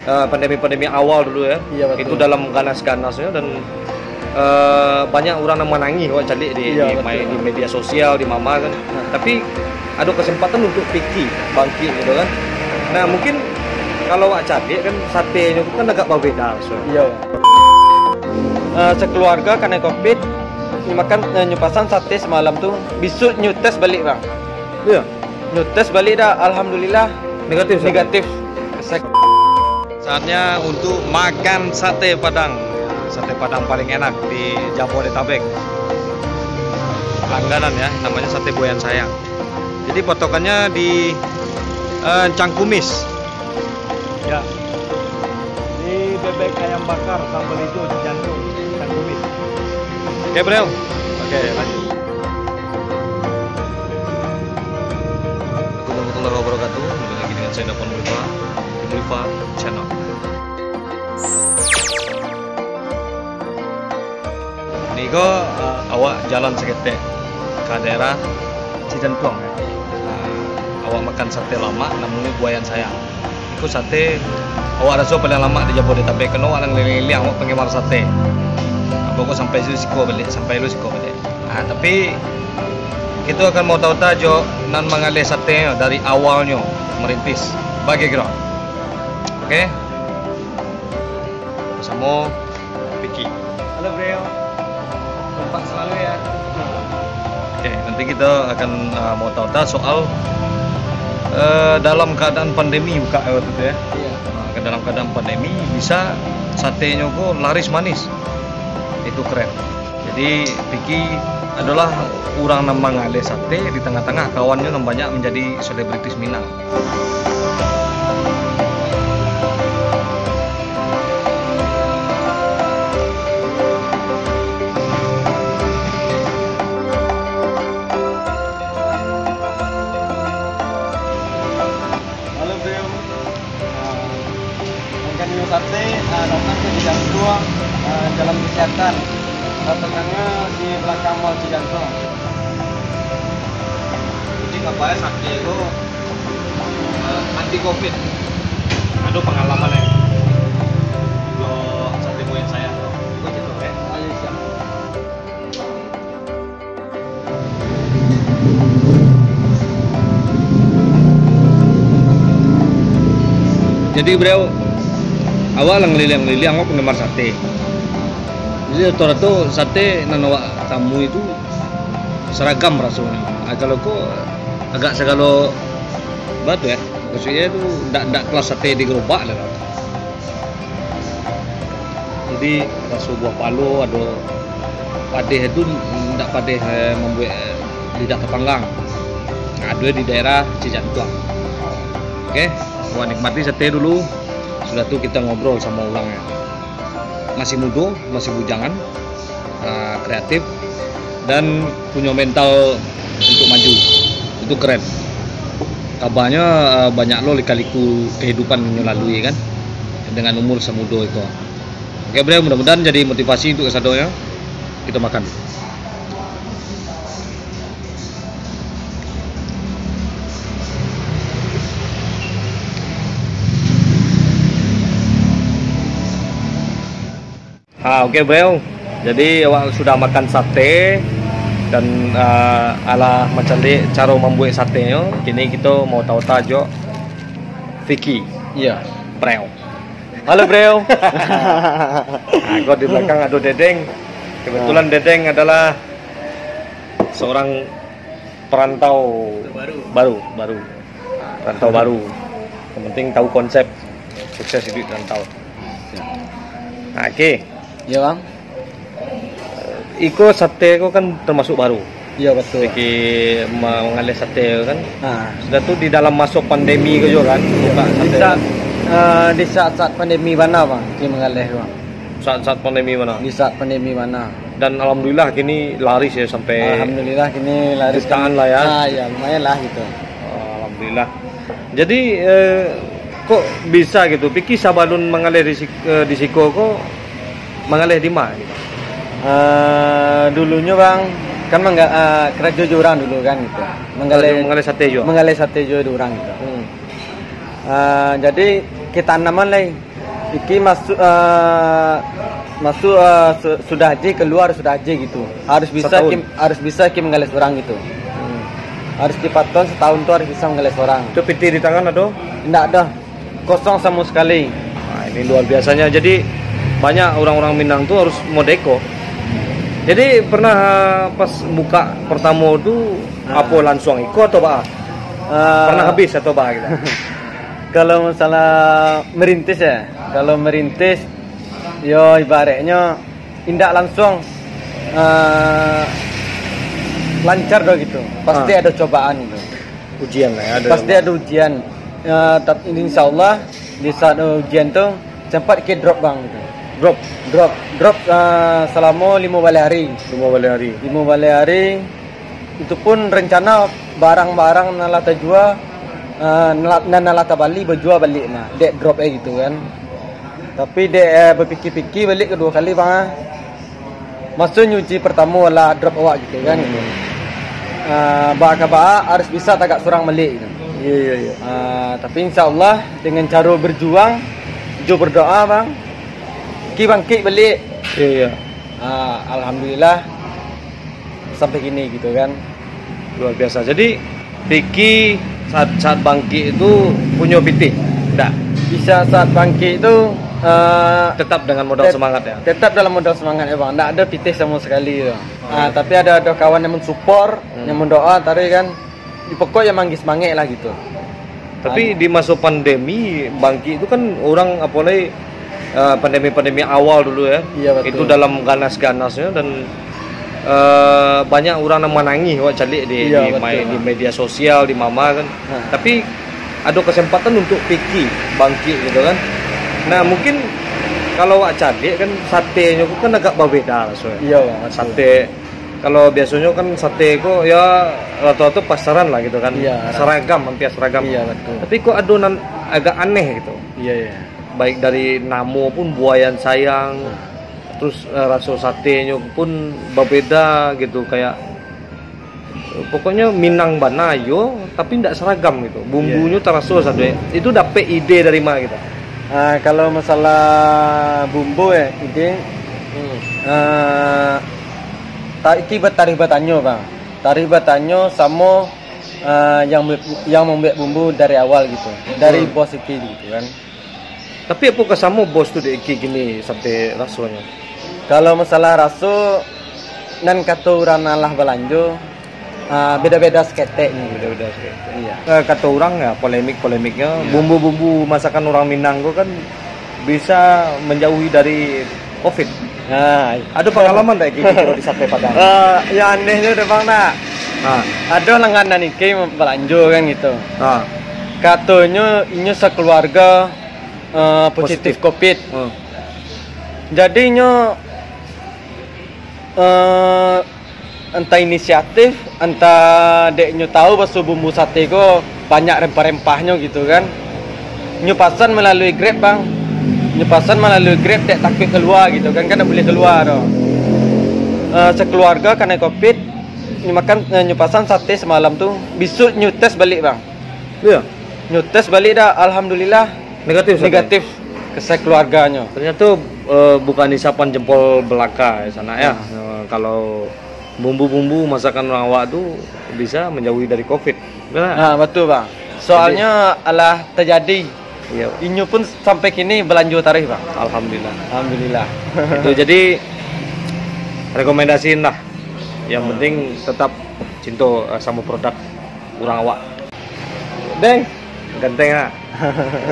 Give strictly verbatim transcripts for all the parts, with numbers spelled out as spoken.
Eh, pandemi-pandemi awal dulu ya. Iya, betul. Itu dalam ganas-ganasnya dan, eh, banyak urang nan manangih awak caliak di, Iya, di betul. mai-, di media sosial, di mama kan. Nah. Tapi ado kesempatan untuk Vicky bangkit gitu kan. Nah, mungkin kalau awak caliak kan satenyo tu kan agak babeda so. Iya. Eh, sekeluarga kanai covid, nyo makan, eh, nyo pasan sate semalam tu, bisuak nyo tes balik, Bang. Iya. Nyo tes balik dah, alhamdulillah. Negatif, sate? Negatif. Saatnya untuk makan sate Padang. Sate Padang paling enak di Jabodetabek. Langganan ya, namanya Sate Buayan Sayang. Jadi potongannya di, eh, Cangkumis. Ya. Ini bebek ayam bakar sambal hijau cijantung, Cangkumis. Oke, Bro. Oke, lanjut. Assalamualaikum warahmatullahi wabarakatuh. Kembali lagi dengan saya Dapon Mulifa, Mulifa Channel. Niko, eh, awak jalan saketek ka daerah Cijantuang, ya. Eh, awak makan sate lamak namonyo Buayan Sayang. Iko sate awak raso paling lamak di Jabodetabek, karano awak nan liliang-liliang, awak penggemar sate. Awak kok sampai lu siko baliak, sampai lu siko baliak. Ah, tapi kito akan mau tahu-tahu jo nan mangaleh sate dari awalnyo merintis. Bagai kiro. Oke? Basamo Vicky. Halo, Bro. Kompak selalu ya. Oke, nanti kita akan, uh, mau tahu-tahu soal, uh, dalam keadaan pandemi buka waktu itu ya. Iya. Uh, dalam keadaan pandemi bisa satenyo ko laris manis. Itu keren. Jadi, Vicky adalah urang nan mangaleh sate di tangah-tangah kawannyo nan banyak manjadi selebritis Minang. Halo, Bro. Ah, makan mie sate, ah, datang ke Cijantung, ah, Jalan Kesehatan. Datangnya di belakang Mall Cijantung. Jadi, kabarnya sate itu, eh, anti covid. Ado pengalaman ya. Yo, sate Buayan Sayang. Ikut itu, ya. Ayo, siap. Jadi, Bro, awak lah ngeliliang-liliang, awak penggemar sate. Jadi, rata-rata sate nan awak tamui tu seragam rasonyo. Ah, kalau ko agak sagalo batu ya. Maksudnya tu ndak, ndak kelas sate di gerobak lah. Jadi, raso buah palo, ado padeh tu, indak padeh, eh, mambuek, eh, lidah tapanggang. Ado di daerah Cijantuang. Oke, awak nikmati sate dulu, sudah tu kita ngobrol samo urang ya. Masih mudo, masih bujangan, eh, kreatif, dan punyo mental untuk maju. Itu keren. Kabanyo, eh, banyak lo lika-liku kehidupan inyo lalui kan, dengan umur samudo iko. Oke, Bro, mudah-mudahan jadi motivasi untuk kasadonyo. Kita makan. Ha, oke, Bro. Jadi, awak sudah makan sate dan, ah, alah mancaliak caro mambuek satenyo. Kini kito mau tahu-tahu jo Vicky. Iya. Bro. Halo, Bro. Nah, kok di belakang ado Dedeng. Kebetulan Dedeng adalah seorang perantau baru. Baru, baru. Perantau baru. Yang penting tahu konsep, sukses hidup di rantau. Nah, oke. Iya, Bang. Iko sate ko kan termasuk baru. Iya, betul. Siki ma-, mangaleh sate ko kan. Nah. Sudah tu di dalam masa pandemi ko juga kan, Iya. buka sate. Di saat, eh, di saat-saat pandemi bana, Bang, ki mangaleh, Bang. Saat-saat pandemi bana? Di saat pandemi bana. Dan alhamdulillah kini laris ya sampai Alhamdulillah kini laris jutaan lah ya. Ah, ya, lumayan lah gitu. Alhamdulillah. Jadi, eh, kok bisa gitu? Vicky sabalun mangaleh di sik-, eh, di siko ko mangaleh di ma gitu? Eh, dulunyo, Bang, kan mangga-, eh, karajo jo urang dulu kan gitu. Mangaleh, Karajo mangaleh sate juo? Mangaleh sate juo di urang gitu. Hmm. Eh, jadi Kita tanaman lai. Iki masuk, eh, masuk, eh, su- sudah aja, keluar sudah aja gitu. Harus bisa Setahun? Kim, harus bisa Kim manggaleh surang gitu. Hmm. Harus tiap tahun setahun tu harus bisa manggaleh surang. Itu piti di tangan ado? Ndak ada. Kosong sama sekali. Nah, ini luar biasanya. Jadi banyak orang-orang Minang tu harus modeko. Jadi pernah, eh, pas buka pertamo tu, Ah. apa langsung iko atau ba? Ah. Pernah habis atau ba gitu? Kalau masalah merintis ya, kalau merintis, yo ibaratnyo indak langsung, eh, lancar doh gitu. Pasti Ah. ada cobaan gitu. Ujian lah ya, ada Pasti yang ada ujian. Ya, tapi insya Allah di saat ujian tu sempat ke drop bang gitu. Drop? Drop, drop, eh, selama lima baleh hari. Lima baleh hari. Lima baleh hari. Itu pun rencana barang-barang nan lah tajua, eh, nan lah- nan lah tabali bajua balik nah. Dek drop eh gitu kan. Tapi dek, eh, bapikir-pikir balik kedua kali bang ah. Maksudnyo uji pertamo lah drop awak gitu kan. Hmm. Ah, baa ka baa harus bisa tagak surang balik gitu. Iya, iya, iya. Ah, tapi insya Allah dengan cara berjuang, jo berdoa bang, ki bangkit balik. Iya, iya. Ah, alhamdulillah sampai kini gitu kan. Luar biasa. Jadi Piki saat, saat bangkit itu punyo pitih? Ndak. Bisa saat bangkit tu, eh, Tetap dengan modal tet- semangat ya? Tetap dalam modal semangat ya bang. Ndak ada pitih sama sekali tu. Ah, tapi ada, ada kawan yang mensupport, Hmm. yang mendoa tadi kan. Di pokok yang manggis semangat lah gitu. Tapi An- di masa pandemi bangkit itu kan orang apa lagi, eh, pandemi-pandemi awal dulu ya. Iya, betul. Itu dalam ganas-ganasnya dan, eh, banyak orang yang menangis awak calik di, Iya, di, betul, mai- di Bang. media sosial, di mama kan. Ha. Tapi ada kesempatan untuk Piki bangkit gitu kan. Nah, mungkin kalau awak calik kan satenya tu kan agak berbeda rasanya. Iya, Bang, betul. Sate, kalau biasanya kan sate ko ya rata-rata pasaran lah gitu kan. Iya. Seragam, hampir seragam. Iya, betul. Tapi kok ada nan agak aneh gitu. Iya, iya. Baik dari namo pun buayan sayang. Nah. Terus, eh, raso satenyo pun babeda gitu, kayak, pokoknya Minang bana yo, tapi ndak seragam gitu. Bumbunyo Iya. taraso satu. Itu dapek ide dari mana gitu? Ah, kalau masalah bumbu eh, ide, Hmm. ah, ta- iki ba- tarikh batanyo bang. Tarikh batanyo samo, ah, yang be- yang mambuek bumbu dari awal gitu, dari Hmm. bos iki gitu kan. Tapi apakah samo bos tu dek Iki kini sampai rasonyo? Kalau masalah raso, nan kato urang nan lah balanjo, ah, beda-beda saketek ni. Beda-beda saketek. Iya. Eh, kato urang ya, polemik-polemiknya, Iya. bumbu-bumbu masakan orang Minang tu kan bisa menjauhi dari covid. Nah, Ada pengalaman tak Iki kiro di sate Padang? Eh, yang anehnyo tu bang nak. Ha. Ada langganan Iki balanjo kan gitu. Ha. Katonyo inyo sakeluarga eh, positif Positif. covid. Hmm. Jadi nyo eh, entah inisiatif, entah dek nyo tahu baso bumbu sate ko banyak rempah-rempahnyo gitu kan. Nyo pasan melalui Grab bang. Nyo pasan melalui Grab dek takuik keluar gitu kan, kan ndak boleh keluar tu. Eh, sakeluarga kanai covid, nyo makan, eh, nyo pasan sate semalam tu, besok nyo tes balik bang. Iya. Nyo tes balik dah, alhamdulillah Negatif, Ustaz? Negatif ke sakeluarganyo. Ternyata, eh, bukan isapan jempol belaka ya, sanak ya. Hmm. Eh, kalau bumbu-bumbu masakan orang awak tu bisa menjauhi dari covid. Benar? Ha, betul bang. Soalnya alah terjadi. Iya. Inyo pun sampai kini balanjo tarikh bang. Alhamdulillah. Alhamdulillah. Itu jadi rekomendasiin lah. Yang penting tetap cinta, eh, sama produk orang awak. Deng. Ganteng ah.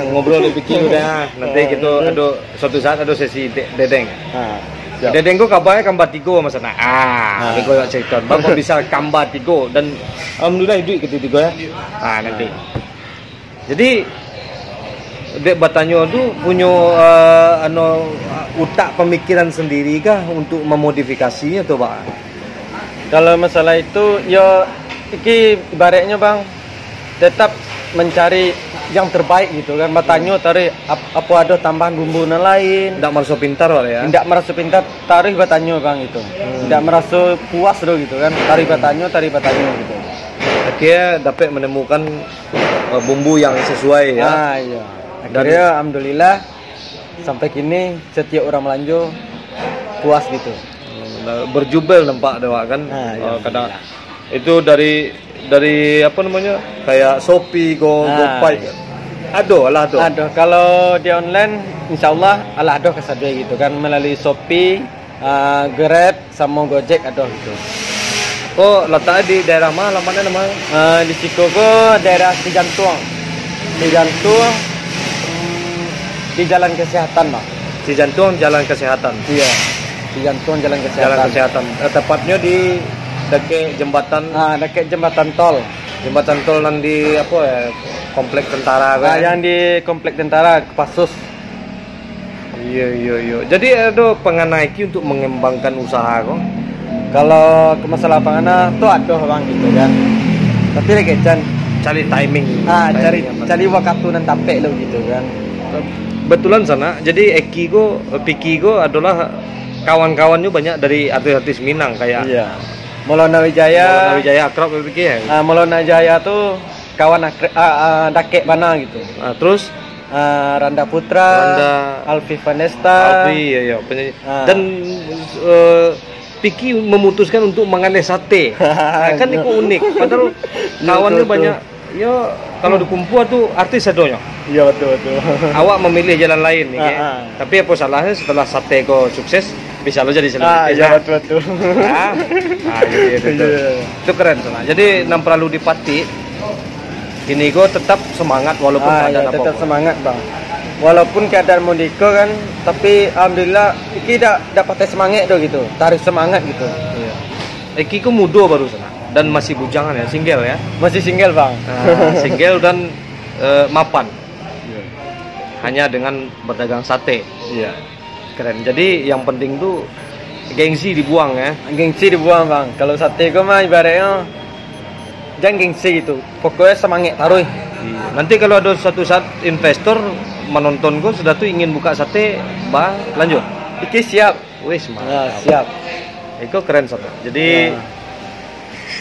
Ngobrol di Piki udah ah. Nanti Ah, kita betul. ada suatu saat ada sesi de- dedeng. Ha, siap. Dedeng ko kabarnya kamba tigo masa nak. Ah, Ha. Tigo nak cerita. Bang kok bisa kamba tigo dan alhamdulillah hidup kita tigo ya. Ah, nanti. Jadi dek batanyo tu punyo, eh, ano, utak pemikiran sendiri kah untuk memodifikasinya tu, Pak? Kalau masalah itu, yo, iki ibaratnyo bang, tetap mencari yang terbaik gitu kan. Batanyo taruh ap- apa ada tambahan bumbu nan lain. Ndak maraso pintar, Pak, ya? Ndak maraso pintar, taruh batanyo bang gitu. Hmm. Ndak maraso puas doh gitu kan. Taruh batanyo, taruh batanyo gitu. Akhirnya dapat menemukan, eh, bumbu yang sesuai ya. Ah, iya. Akhirnya, alhamdulillah, sampai kini setiap orang belanja puas gitu. Hmm, berjubel nampak dek awak kan. Ah, ya, eh, kadang alhamdulillah. Itu dari, dari apa namanya, kayak Shopee, Go, ah, GoPay. Ado lah tu. Ado. Kalau di online, insya Allah, alah ado kasadai gitu kan, melalui Shopee, ah, Grab, samo Gojek ado gitu. Oh, latak di daerah ma? Alamatnyo ma? Ah, di siko ko daerah Cijantung. Cijantung, hmm, di Jalan Kesehatan, Bang. Cijantung, Jalan Kesehatan. Iya. Cijantung, Jalan Kesehatan. Jalan Kesehatan. Eh, tepatnyo di dakek jembatan. Ah, dakek jembatan tol. Jembatan tol nan di apa, eh, komplek tentara ko, ah, kan? Yang di komplek tentara, Kopassus. Iyo, iyo, iyo. Jadi, ado panganai Ki untuk mangambangkan usaha ko? Kalau ka masalah panganai tu ado, Bang, gitu kan. Tapi lagi can cari timing. Ah, cari, timing yang pas. Cari wakatu nan tapek lo gitu kan. Kebetulan sanak, jadi Eki ko, Piki ko adolah kawan-kawannyo banyak dari artis-artis Minang kayak, iya. Maulana Wijaya. Maulana Wijaya akrab jo Piki, ya? Ah, Maulana Wijaya tu kawan akre-, ah, ah, dakek bana gitu. Ah, terus? Ah, Randa Putra, Randa. Alfi Vanesta. Alfi, ya, ya, penyanyi. Ah. Dan, eh, Piki memutuskan untuk mangaleh sate. Nah, kan itu unik. Padahal, iya, kawannya betul, betul, banyak. Ya, kalau di Kumpua tu artis sadonyo. Iya, betul, betul. Awak memilih jalan lain ni, ah, kan? Ah. Tapi apa salahnya setelah sate ko sukses, bisa lo jadi selebriti, ah, iya, nah. Betul, betul. Ah, ah, iya, iya, betul. Iya. Itu keren, sanak. Jadi, nan perlu dipatik, kini ko tetap semangat walaupun, ah, keadaan iya, apa tetap pun. Semangat, Bang. Walaupun keadaan model iko kan, tapi alhamdulillah, Iki dak, dak patah semangat tu gitu, taruih semangat gitu. Iya. Eki ko mudo baru sanak dan masih bujangan ya, single ya? Masih single, Bang. Ah, single dan, eh, mapan. Iya. Hanya dengan berdagang sate. Iya. Keren. Jadi, yang penting tu gengsi dibuang, ya. Gengsi dibuang, Bang. Kalau sate ko mah ibaratnyo jan gengsi gitu. Pokoknyo semangat taruih. Iya. Nanti kalau ada suatu saat investor menonton ko, sudah tu ingin buka sate, ba, lanjut. Iki siap. Wis, mantap. Nah, siap. Iko keren, sanak. Jadi, ya,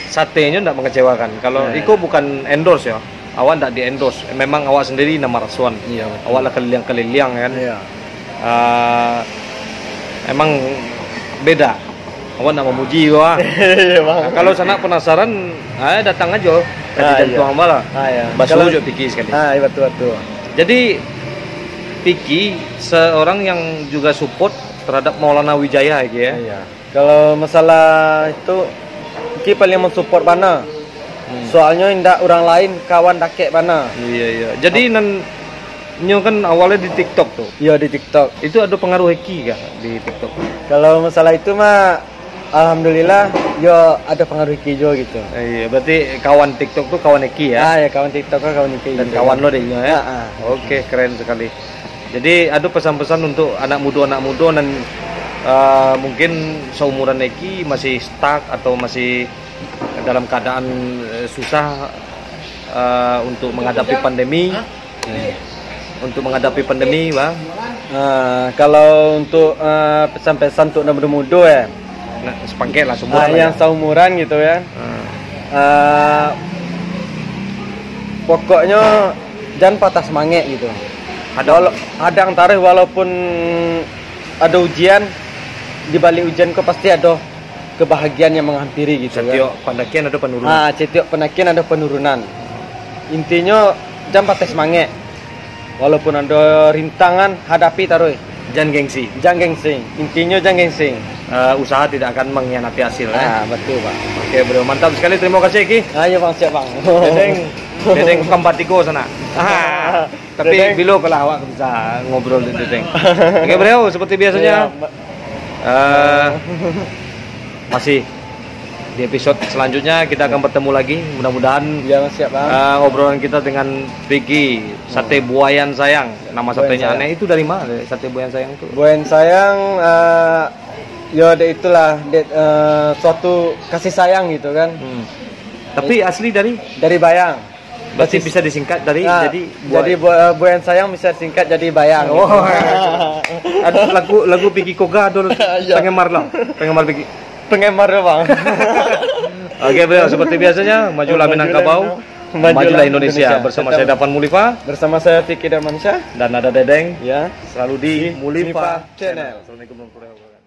satenyo ndak mengecewakan. Kalau, ya, iko bukan endorse ya. Awak ndak di-endorse. Memang awak sendiri nan marasuan. Iya, betul. Awak lah kaliliang-kaliliang, kan. Iya. Ah, emang beda. Awak ndak mamuji ko, ah. Iya, Bang. Nah, kalau sanak penasaran, ah, datang aja. Ka Cijantung, iya, bala. Ah, iya. Basuo jo Piki sekali. Ah, iya, betul, betul. Jadi, Piki seorang yang juga support terhadap Maulana Wijaya, Ki, ya? Iya. Kalau masalah itu, Ki paling mensupport bana. Hmm. Soalnyo indak urang lain, kawan dakek bana. Iya, iya. Jadi, nan nyo kan awalnya di TikTok tu. Iya, di TikTok. Itu ada pengaruh Eki kah di TikTok? Kalau masalah itu mah, alhamdulillah, yo ada pengaruh Eki juo gitu. Eh, iya, berarti kawan TikTok tu kawan Eki ya? Ah, ya, kawan TikTok kan kawan Eki. Dan gitu, kawan ya, lo deh, ya? Ah, ah. Oke, keren sekali. Jadi, ada pesan-pesan untuk anak muda-anak muda nan, eh, mungkin seumuran Eki masih stuck atau masih dalam keadaan, eh, susah, eh, untuk menghadapi pandemi? Untuk menghadapi pandemi, Bang? Ah, kalau untuk, ah, pesan-pesan untuk anak muda-muda, ya. Nah, sepangkek lah, seumuran lah, yang ya, seumuran gitu, ya. Ah. Ah, pokoknyo, jan patah semangat gitu. Hadang. Walau-, hadang taruih, walaupun ada ujian, di balik ujian ko pasti ada kebahagiaan yang menghampiri gitu kan. Setiap pandakian ada penurunan. Ah, setiap pandakian ada penurunan. Intinyo, jan patah semangat. Walaupun ada rintangan, hadapi taruih. Jan gengsi. Jan gengsi. Intinyo jan gengsi. Eh, usaha tidak akan mengkhianati hasil, eh. Ah, betul, Pak. Oke, bro. Mantap sekali. Terima kasih, Ki. Ayo, Bang, siap, Bang. Dedeng, Dedeng Kambatiko sana. Ah, tapi bilo ko lah awak bisa ngobrol di Dedeng. Oke, bro, seperti biasanya. Iya, Mbak. Eh, masih di episode selanjutnya kita akan bertemu lagi. Mudah-mudahan, ya, siap, Bang, eh, obrolan kita dengan Piki, Sate Buayan Sayang. Nama satenya aneh itu dari mana, Sate Buayan Sayang itu? Buayan Sayang, eh, yo, dek itulah, dek, eh, suatu kasih sayang gitu kan. Hmm. Tapi asli dari? Dari Bayang. Berarti bisa disingkat dari, nah, jadi, jadi buayan sayang bisa disingkat jadi Bayang. Oh, gitu. Ada lagu, lagu Piki Koga tu, iya, penggemar lah. Penggemar Piki. Penggemar dia, Bang. Oke, bro, seperti biasanya, majulah Minangkabau. Majulah Indonesia. Bersama saya Dapan Mulifa. Bersama saya Fikri Damansyah. Dan ada Dedeng. Ya. Selalu di Mulifa Channel. Assalamualaikum warahmatullahi wabarakatuh.